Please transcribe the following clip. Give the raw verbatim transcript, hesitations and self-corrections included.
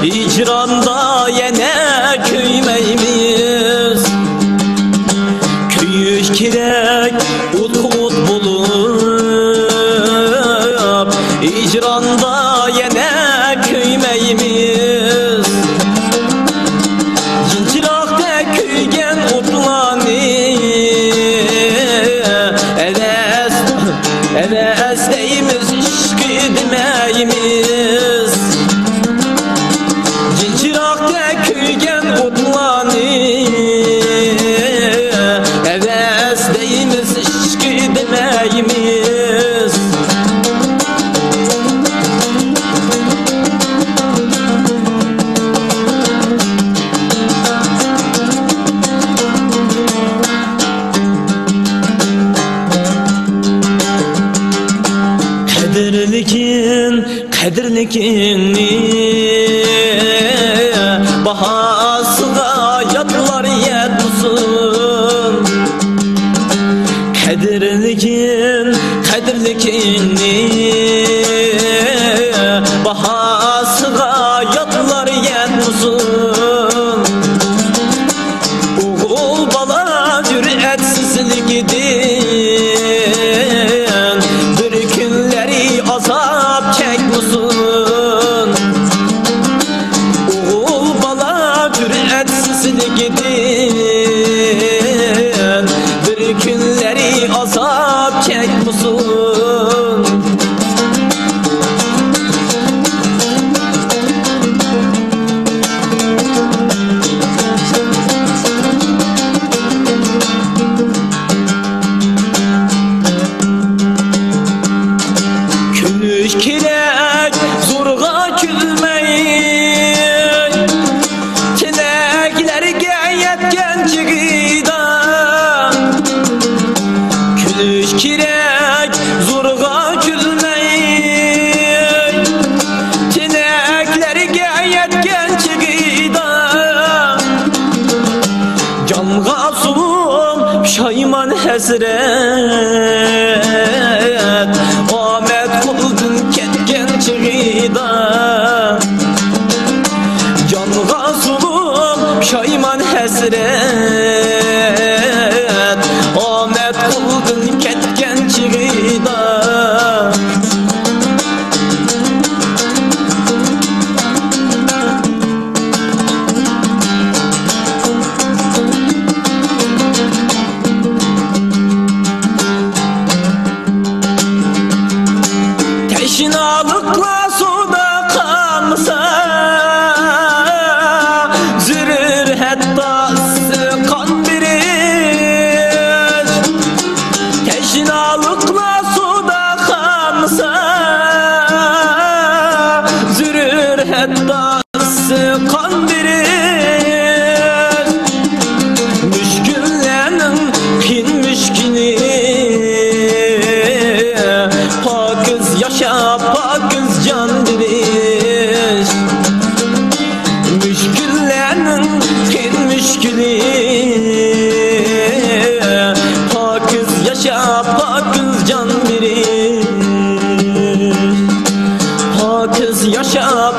ھىجراندا يەنە كۆيمەيمىز. كۆيۈش كېرەك ئوتقا ئوت بولۇپ، ھىجراندا يەنە كۆيمەيمىز. يىلچىراقتەك كۆيگەن ئوتلارنى ئەۋەس، ئەۋەس دەيمىز، ئىشقى دېمەيمىز. يىلچىراقتەك كۆيگەن ئوتلارنى ئەۋەس دەيمىز، ئىشقى دېمەيمىز. قەدىرلىكىن، قەدىرلىكىننى باھاسىغا ياتلار يەتمىسۇن. قەدىرلىكىن، قەدىرلىكىننى باھاسىغا ياتلار يەتمىسۇن. ئوغۇل بالا جۈرئەتسىزلىكىدىن بىر كۈنلىرى ئازاب چەكمىسۇن. ئوغۇل بالا جۈرئەتسىزلىكىدىن بىر كۈنلىرى ئازاب چەكمىسۇن. كۈلۈش كېرەك زورغا كۈلمەي، تىلەكلەرگە يەتكەن چېغىدا. كۈلۈش كېرەك زورغا كۈلمەي، تىلەكلەرگە يەتكەن چېغىدا. جانغا زۇلۇم، پۇشايمان، ھەسرەت، ئامەت قولدىن كەتكەن چېغىدا. جانغا زۇلۇم، پۇشايمان، ھەسرەت، ئامەت قولدىن كەتكەن چېغىدا. تەشنالىقلا سۇدا قالمىسا، زۆرۈر ھەتتا ئىسسىق قان بېرىش. تەشنالىقلا سۇدا قالمىسا، زۆرۈر ھەتتا ئىسسىق قان بېرىش. مۈشكۈللەرنىڭ قىيىن مۈشكۈلى، پاكىز ياشاپ، پاكىز جان بېرىش. مۈشكۈللەرنىڭ قىيىن مۈشكۈلى، پاكىز ياشاپ، پاكىز جان بېرىش. پاكىز ياشاپ،